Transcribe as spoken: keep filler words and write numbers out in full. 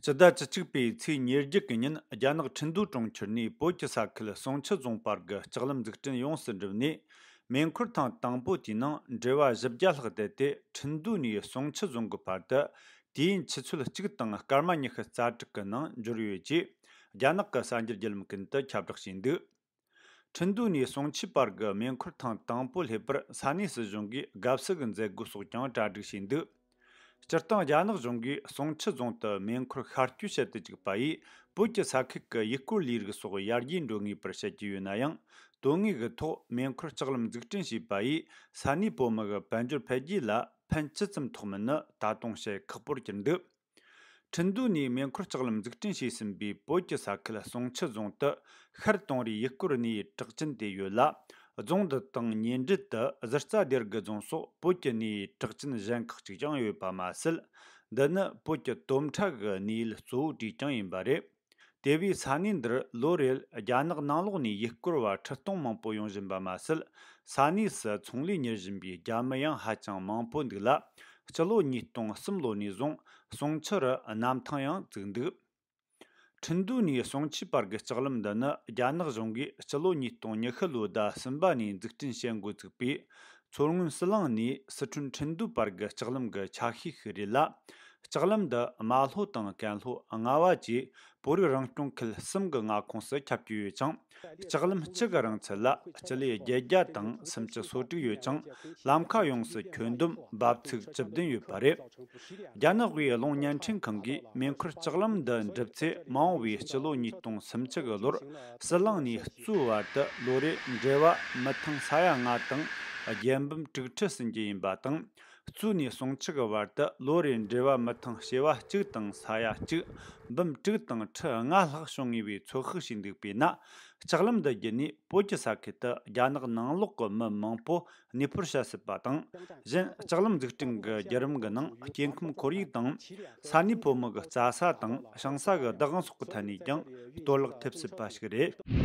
སྤྱི་ཟླ་བཅུ་གཅིག་པའི་ཚེས་ཉེར་བརྒྱད་ཀྱི་ཉིན། རྒྱ་ནག་ཁྲིན་ཏུའུ་གྲོང་ཁྱེར་ནས་བོད་ཀྱི་ས་ཁུལ་སུང་ཆུ་རྫོང་བར་གྱི་ལྕགས་ལམ་འཛུགས་སྐྲུན་ཡོངས་སུ་འགྲུབ་ནས། མེ་འཁོར་ཐེངས་དང་པོ་དེའི་ནང་འགྲུལ་བ་བཞི་བརྒྱ་ལྷག་བསྡད་དེ། ཁྲིན་ཏུའུ་ནས་སུང་ཆུ་རྫོང་གི་བར་དུ་དུས་ཡུན་ཆུ་ཚོད་གཅིག་དང་སྐར་མ་ཉི་ཤུ་རྩ་དྲུག་གི་ནང་འབྱོར་ཡོད་ཅེས། རྒྱ་ནག་གི་གསར་འགྱུར་བརྒྱུད་ལམ་ཀུན་ཏུ་ཁྱབ་བསྒྲགས་བྱས་འདུག་ཁྲིན་ཏུའུ་ནས་སུང་ཆུ་བར་གྱི་མེ་འཁོར་ཐེངས་དང་པོ་སླེབས་པར་ས་གནས་སྲིད་གཞུང་གིས་དགའ་བསུ་གི་མཛད་སྒོ་སོགས་ཀྱང་གྲ་སྒྲིག་བྱས་འདུག་སྤྱིར་བཏང་རྒྱ་ནག་གཞུང་གིས་སུང་ཆུ་རྫོང་དུ་མེ་འཁོར་ཤར་བསྐྱོད་བྱེད་དུ་བཅུག་པ་ཡིས། བོད་ཀྱི་ས་ཁུལ་གྱི་ཡུལ་སྐོར་ལས་རིགས་སོགས་ཡར་རྒྱས་འགྲོ་ངེས་པར་བཤད་ཀྱི་ཡོད་ན་ཡང་། དོན་དངོས་ཀྱི་ཐོག་མེ་འཁོར་ལྕགས་ལམ་འཛུགས་སྐྲུན་བྱས་པ་ཡིས་ས་གནས་བོད་མི་གི་དཔལ་འབྱོར་འཕེལ་རྒྱས་ལ་ཕན་ཅི་ཙམ་ཐོགས་མིན་ནི་ད་དུང་བཤད་ཁག་པོར་གྱུར་འདུག་ཁྲིན་ཏུའུ་ནས་མེ་འཁོར་ལྕགས་ལམ་འཛུགས་སྐྲུན་བྱས་ཟིན་པའི་བོད་ཀྱི་ས་ཁུལ་སུང་ཆུ་རྫོང་དུ། ཤར་དུང་རིའི་ཡུལ་སྐོར་གནས་ཡུལ་གྲགས་ཅན་དེ་ཡོད་ལ། རྫོང་འདི་དང་ཉེ་འབྲེལ་དུ་གཟི་རྩ་སྡེ་དགུ་རྫོང་སོགས་བོད་ཀྱི་གནས་ཡུལ་གྲགས་ཅན་གཞན་ཁག་ཅིག་ཀྱང་ཡོད་པ་མ་ཟད། འདི་ནི་བོད་ཀྱི་དོམ་ཁྲ་གི་གནས་ཡུལ་གཙོ་བོ་གྲས་ཀྱང་ཡིན་པ་རེད། དེ་བས་ས་གནས་འདིར་ལོ་རེར་རྒྱ་ནག་ནང་ལོགས་ནས་ཡུལ་སྐོར་བ་ཁྲི་སྟོང་མང་པོ་ཡོང་བཞིན་པ་མ་ཟད། ས་གནས་སུ་ཚོང་ལས་གཉེར་བཞིན་པའི་རྒྱ་མི་ཡང་ཧ་ཅང་མང་པོ་འདུག་ལ། སྤྱི་ལོ་ཉིས་སྟོང་གསུམ་ལོ་ནས་བཟུང་སུང་ཆུ་རུ་གནམ་ཐང་ཡང་བཙུགས་འདུག་ཁྲིན་ཏུའུ་ནས་སུང་ཆུ་བར་གྱི་ལྕགས་ལམ་འདི་ནི་རྒྱ་ནག་གཞུང་གིས་སྤྱི་ལོ་ཉིས་སྟོང་ཉི་ཤུ་ལོའི་ཟླ་གསུམ་པ་ནས་འཛུགས་སྐྲུན་བྱེད་འགོ་བཙུགས་པའི་མཚོ་སྔོན་ཟི་ལིང་ནས་སི་ཁྲོན་ཁྲིན་ཏུའུ་བར་གྱི་ལྕགས་ལམ་གྱི་ཆ་ཤས་ཤིག་རེད་ལ། ལྕགས་ལམ་འདི་རྨ་ལྷོ་དང་ཀན་ལྷོ། རྔ་བ་བཅས་བོད་རིགས་རང་སྐྱོང་ཁུལ་གསུམ་གྱི་མངའ་ཁོངས་སུ་ཁྱབ་ཀྱི་ཡོད་ཅིང་། ལྕགས་ལམ་གཅིག་གི་རིང་ཚད་ལ་སྤྱི་ལེ་བརྒྱད་བརྒྱ་དང་སུམ་ཅུ་སོ་དྲུག་ཡོད་ཅིང་། ལམ་ཁ་ཡོངས་སུ་ཁྱོན་བསྡོམས་འབབ་ཚིགས་བཅུ་བདུན་ཡོད་པ་རེད། རྒྱ་ནག་དབུས་རླུང་བརྙན་འཕྲིན་ཁང་གིས་མེ་འཁོར་ལྕགས་ལམ་འདི་འགྲུབ་ཚེ། མ་འོངས་པའི་སྤྱི་ལོ་ཉིས་སྟོང་སུམ་ཅུ་གི་ལོར་ཟི་ལིང་ནས་གཙོའི་བར་དུ་ལོ་རེར་འབྲེལ་བ་མི་ཐང་ས་ཡ་ལྔ་དང་རྒྱལ་འབུམ་དྲུག་ཁྲི་ཟིན་རྒྱུ་ཡིན་པ་དང་། གཙོ་ནས་སུང་ཆུ་གི་བར་དུ་ལོ་རེར་འབྲེལ་བ་མི་ཐང་བྱེ་བ་གཅིག་དང་ས་ཡ་གཅིག་འབུམ་དྲུག་དང་ཁྲི་ལྔ་ལྷག་བྱུང་ངེས་པའི་ཚོད་དཔག་བྱས་འདུག་པས་ན། ལྕགས་ལམ་འདི་བརྒྱུད་ནས་བོད་ཀྱི་ས་ཁུལ་དུ་རྒྱ་ནག་ནང་ལོགས་ཀྱི་མི་མང་པོ་གནས་སྤོར་བྱ་སྲིད་པ་དང་། གཞན་ལྕགས་ལམ་འཛུགས་སྐྲུན་གྱི་བརྒྱུད་རིམ་གྱི་ནང་སྐྱེ་ཁམས་ཁོར་ཡུག་དང་། ས་གནས་ཕོ་མོ་གི་རྩྭ་ས་དང་ཞིང་ས་གི་བདག་དབང་སོགས་ཀྱི་ཐད་ནས་ཀྱང་གཏོར་བརླག་ཐེབས་སྲིད་པ་ཞིག་རེད།